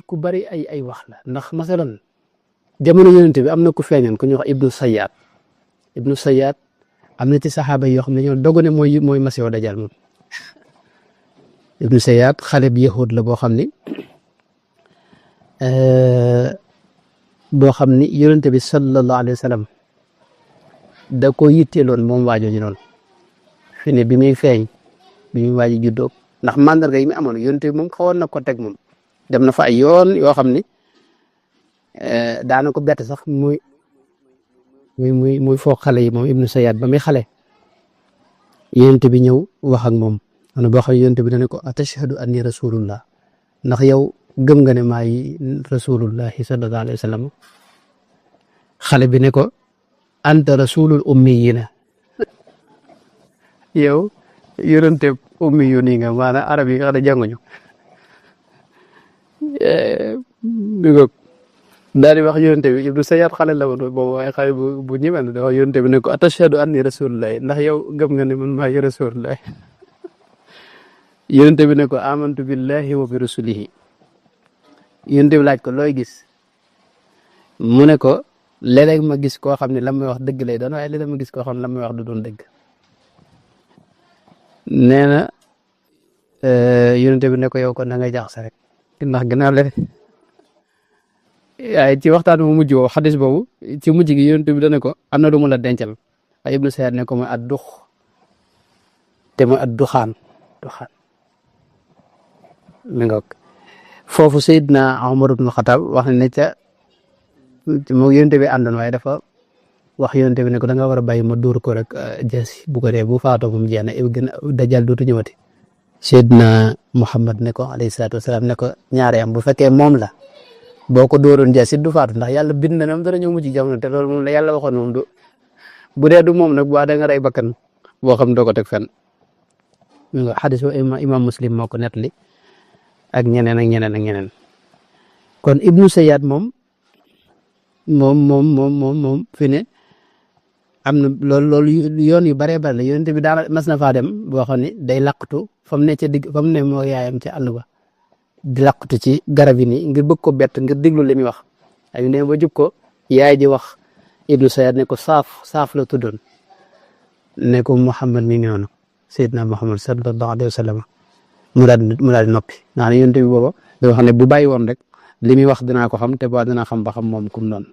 ku bari ay wax la ndax masalan jamono yonent bi am na ku feeñoon ku ñuy wax ibnu Sayyad am na ci saxaaba yoo xam ne ñoo dogu ne mooy Masiixu Dajjal moom ibnu Sayyad xale bi yahud la boo xam ni yonent bi sallallahu alayhi wa sallam da ko yitteeloon moom waajooju noonu fi ne bi muy feeñ bi muy waaj a juddoo ndax mandarga yi mu amoon yonent bi moom xawoon na ko teg moom dem na fa ay yoon yoo xam ni daana ko bett sax muy foog xale yi moom ibnu Sayyad ba muy xale yonent bi ñëw wax ak moom ana boo xam yonent bi dane ko atashhadu anni rasulullah ndax yow gëm nga ne maay rasulullahi sallallahu alayhi wa sallam xale bi ne ko anta rasulul ummiyina yow yonente ummi yu nii nga maanaam arab yi nga xam ne jànguñu bi nga daal di wax yonente bi ibnu Sayyad xale la woon boobu waaye xale bu ñëwee da wax yonente bi ne ko atashhadu anni rasulullahi ndax yow gëm nga ne man maay rasulullahi yonente bi ne ko amantu billahi wa bi rasulihi yonente bi laaj ko looy gis mu ne ko léeg-léeg ma gis koo xam ne la may wax dëgg lay doon waaye léeg-léeg ma gis koo xam ne la may wax du doon dëgg nee na yonente bi ne ko yow kon da ngay jaxase rek ndax gannaaw le waaye ci waxtaan bu mujj woo xadis boobu ci mujj gi yonente bi dane ko am na lu mu la dencal waaye ibnu Sayyad ne ko mooy ad dux te mooy ad duxaan mi nga foofu Seydina Umar ibn Xattaab wax ne ca moo yonente bi àndoon waaye dafa wax yonente bi ne ko da nga war a bàyyi ma dóor ko rek jaasi bu ko dee bu faatoo bu mu jeex na gën a dajal dootu ñëwati Seydina Muhammad ne ko alayhi salaatu wasalaam ne ko ñaare am bu fekkee moom la boo ko dóoroon jaasi du faatu ndax yàlla bind na ne dana ñëw mujj jamono te loolu moom la yàlla waxoon moom bu dee du moom nag bu da nga rey bakkan boo xam doo ko teg fenn mi nga xadis imam Muslim moo ko nettali ak ñeneen kon ibnu Sayyad moom fi ne am na loolu yoon yu baree bari la yonent bi daana mas na faa dem boo xam ne day laqatu fa mu ne ca digg fa mu ne moo yaayam ca àll ba di laqatu ci garab yi nii ngir bëgg ko bett ngir déglu li muy wax ay ne ba jub ko yaay ji wax ibnu Sayyad ne ko saaf la tuddoon ne ko Muhammad mi ngi noonu Seydina Muhammad sallallahu alayhi wa sallam mu daal di noppi ndax ne yonent bi booba da wax ne bu bàyyi woon rek li muy wax dinaa ko xam te ba dinaa xam ba xam moom kum doon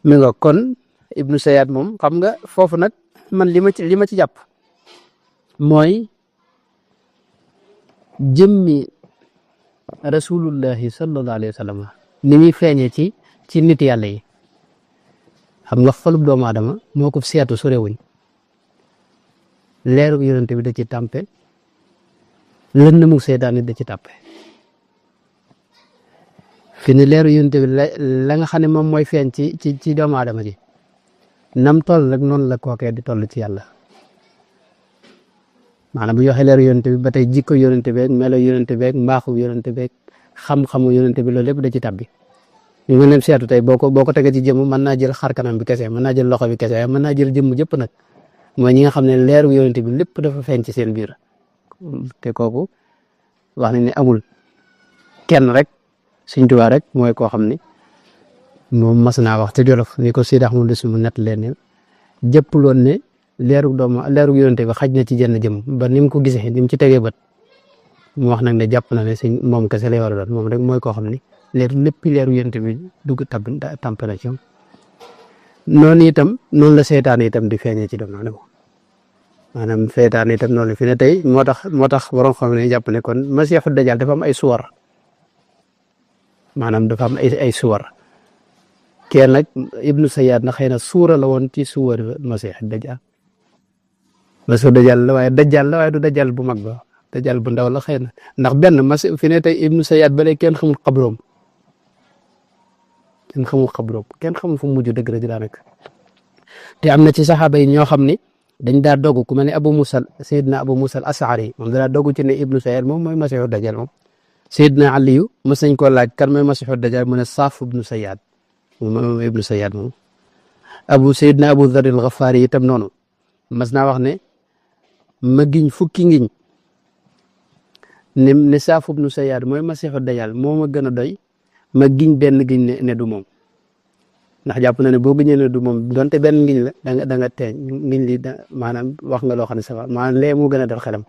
mi nga kon ibnu Sayyad moom xam nga foofu nag man li ma ci jàpp mooy jëmmi rasulullahi sallallahu alayhi wa sallam ni muy feeñee ci nit yàlla yi xam nga xolub doomu aadama moo ko seetu sorewuñ leeru yonent bi da ci tàmpe lënd mu seytaane da ci tàppe fi ne leeru yonent bi la nga xam ne moom mooy feeñ ci doomu aadama ji nam toll rek noonu la kookee di toll ci yàlla maanaam bu ñu waxee leeru yonent bi ba tey jikko yonent beeg melo yonent beeg mbaaxu yonent beeg xam-xamu yonent bi loolu lépp da ci tabbi ñu ngi leen seetu tey boo ko tegee ci jëmm mën naa jël xar kanam bi kese mën naa jël loxo bi kese mën naa jël jëmm jëpp nag mooy ñi nga xam ne leeru yonent bi lépp dafa feeñ ci seen biir te kooku wax nañ ne amul kenn rek Sëñ Tuubaa rek mooy koo xam ne moom mas naa wax te Jolof ni ko Seydi Ahmadu Bamba mu nett leen ne jëpploon ne leeru yonent bi xaj na ci jenn jëm ba ni mu ko gisee ni mu ci tegee bët mu wax nag ne jàpp na ne sëñ moom kese lay war a doon moom rek mooy koo xam ne leeru yonent bi dugg tàmpe na ci moom noonu itam noonu la seytaan itam di feeñee ci doomu aadama maanaam seytaan itam noonu la fi ne tey moo tax borom xam ne jàpp ne kon Masiixu Dajjal dafa am ay suwar maanaam dafa am ay suwar kenn nag ibnu Sayyad na xëy na suura la woon ci suwar Masiixu Dajjal la waaye Dajjal la waaye du Dajjal bu mag ba Dajjal bu ndaw la xëy na ndax benn fi ne tey ibnu Sayyad ba léegi kenn xamul xabroom kenn xamul fu mu mujj dëgg la daanaka te am na ci saxaaba yi ñoo xam ni dañ daa dogu ku mel ne Seydina Abu Musa al-Ash'ari moom daa dogu ci ne ibnu Sayyad moom mooy Masiixu Dajjal moom Seydina Aliyu mos nañ koo laaj kan mooy Masiixu Dajjal mu ne Saaf ibnu Sayyad moom ibnu Sayyad moom Seydina Abu Dharr al-Ghafari itam noonu mas naa wax ne ma giñ fukki ngiñ ne Saaf ibnu Sayaad mooy masiixu dajjal moo ma gën a doy ma giñ benn giñ ne du moom ndax jàpp na ne boo giñee ne du moom donte benn ngiñ la da nga teeñ ngiñ li maanaam wax nga loo xam ne safa maanaam lee moo gën a dal xelam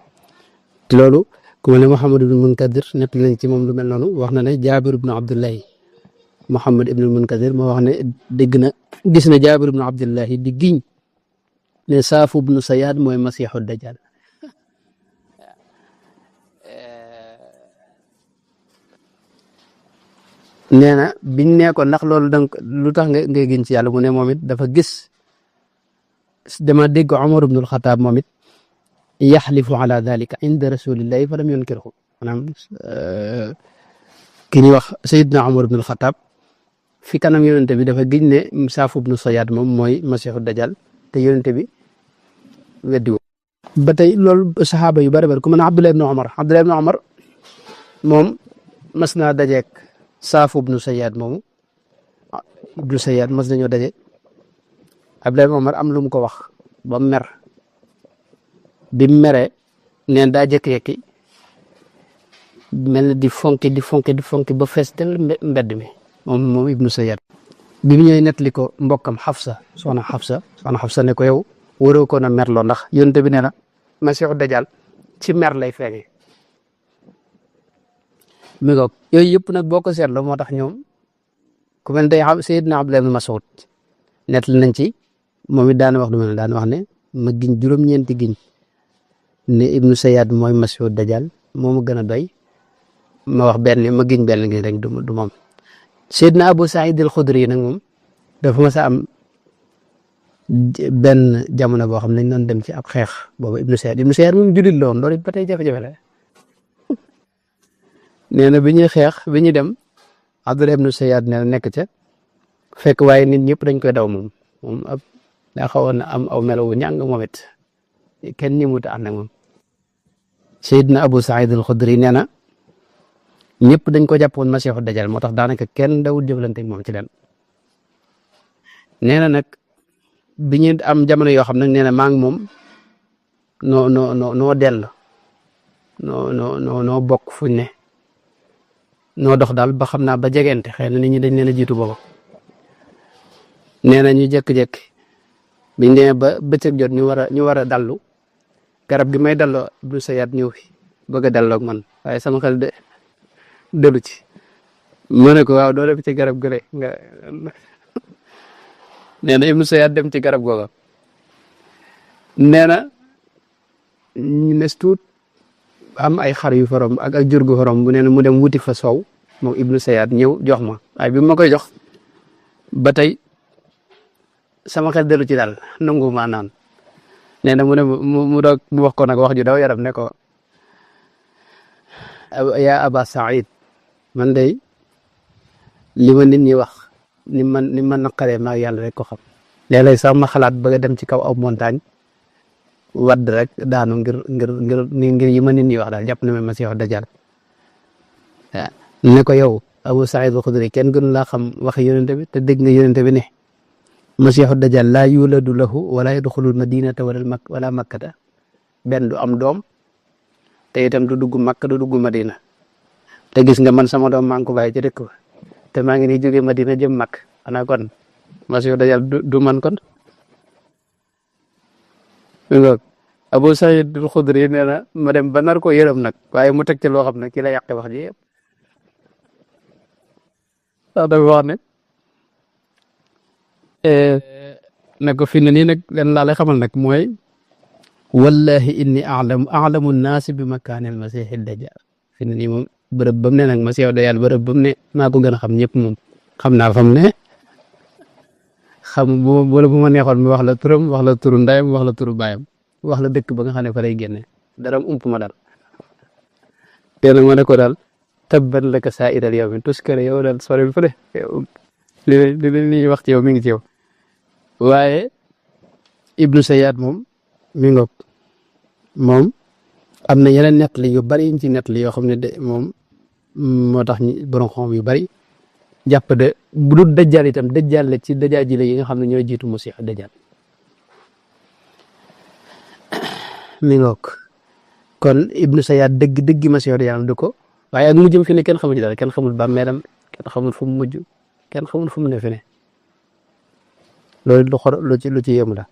te loolu ku mel ne Muhammad ibnu Munkadir nett lañ ci moom lu mel noonu wax na ne Jaabir ibnu Abdullahi Muhammad ibnu Munkadir moo wax ne dégg na gis na Jaabir ibnu Abdullahi di giñ ne Saaf ibnu Sayaad mooy masiixu dajjal nee na biñ nee ko ndax loolu danga lu tax nga giñ ci yàlla mu ne moom it dafa gis dama dégg Umar ibnul Xataab moom it yaxlifu ala dalika inda rasulillahi fa lam yunkirhu maanaam ki ñuy wax Seydina Umar ibnul Xataab fi kanam yonente bi dafa giñ ne Saaf ibnu Sayaad moom mooy masiixu dajjal te yonente bi weddi wo ba tey loolu saxaaba yu bari bari ku mën a Abdullah ibnu Umar moom mas naa dajeek Saaf ibnu Sayaad moomu ibnu Sayaad mas nañoo daje Abdullah ibnu Umar am lu mu ko wax ba mer bi mu meree neen daa jékki-jékki mel na di fonki ba fees del mbedd mi moom ibnu Sayaad bi mu ñëwee nettali ko mbokkam soxna Xafsa ne ko yow waroo ko na merloo ndax yonent bi nee na masiixu dajjal ci mer lay feeñee mi ngoog yooyu yëpp nag boo ko seetloo moo tax ñoom ku mel tey Seydina Abdullah ibn Mas'ud nettali nañ ci moom it daan wax du mel ne daan wax ne ma giñ juróom-ñeenti giñ ne ibnu Sayaad mooy masiixu dajjal moo ma gën a doy ma wax ma giñ benn giñ rek du moom Seydina Abu Saïd al-Xudri nag moom dafa mas a am benn jamono boo xam ne dañ doon dem ci ab xeex boobu ibnu Sayaad moom jullit la woon loolu it ba tey jafe-jafe la nee na bi ñuy xeex bi ñuy dem Abdullah ibnu Sayaad nee na nekk ca fekk waaye nit ñëpp dañ koy daw moom ab daa xawoon na am aw melo wu ñàng moom it kenn ñi mu ta ànd ak moom Seydina Abu Saïd al-Xudri nee na ñëpp dañ ko jàppoon masiixu dajjal moo tax daanaka kenn dawul jëflante moom ci leen nee na nag bi ñu am jamono yoo xam nag nee na maa ngi moom noo dell noo bokk fuñ ne noo dox daal ba xam naa ba jegente xëy na nit ñi dañ leen a jiitu booba nee na ñu jékki-jékki biñ demee ba bëccëg jot ñu war a dallu garab gi may dalloo Ibnu Sayaad ñëw fi bëgg a dalloo ak man waaye sama xel dellu ci ma ne ko waaw doo dem ci garab gële nga nee na Ibnu Sayaad dem ci garab googa nee na ñu nes tuut am ay xar yu fa romb ak jur gu fa romb bu nee na mu dem wuti fa soow moom Ibnu Sayaad ñëw jox ma waaye bi ma koy jox ba tey sama xel dellu ci daal nangu maa naan nee na mu ne mu doog mu wax ko nag wax ju daw yaram ne ko yaa Aba Saïd man day li ma nit ñi wax ni ma naqaree maa yàlla rek ko xam léeg-léeg sax ma xalaat bëgg a dem ci kaw aw montagne wadd rek daanu ngir yi ma nit ñi wax daal jàpp na ma masiixu dajjal waaw ne ko yow Abu Saïd al-Xudri kenn gënu laa xam waxi yonente bi te dégg nga yonente bi ne masiixu dajjal laa yuladu lahu wala yadxulul madinata wala makkata benn du am doom te itam du dugg makka du dugg madina te gis nga man sama doom maa ngi ko bàyyi ci dëkk ba te maa ngi nii jógee madina jëm makk xanaa kon masiixu dajjal du man kon loolu Abu Saïd al-Xudri nee na ma dem ba nar ko yërëm nag waaye mu teg ci loo xam ne ki la yàqe wax ji yëpp sax dafa wax ne ko fi ne nii nag leen laa lay xamal nag mooy wallahi inni a'lamu naasi bi makaanil masiixi dajjal fi ne nii moom bërëb ba mu ne nag masiixu dajjal bërëb ba mu ne maa ko gën a xam ñëpp moom xam naa fa mu ne xam bu ma neexoon mi wax la turam wax la turu ndayam wax la turu baayam wax la dëkk ba nga xam ne fa lay génne dara ump ma daal te nag ma ne ko daal tabban laka saa'iral yawmi tuskare yow daal sore bi fële li ñuy wax ci yow mi ngi ci yow waaye Ibnu Sayaad moom mi ngoog moom am na yeneen nettali yu bari yuñ ci nettali yoo xam ne de moom moo tax ñi borom xam yu bari jàpp de bu dul dajjal itam dajjal la ci dajaajile yi nga xam ne ñooy jiitu masiixu dajjal mi ngoog kon ibnu Sayyad dëgg masiixu dajjal du ko waaye ak mujjam fi ne kenn xamul ci dara kenn xamul bàmmeelam kenn xamul fu mu mujj kenn xamul fu mu ne fi ne loolu lu ci yéemu la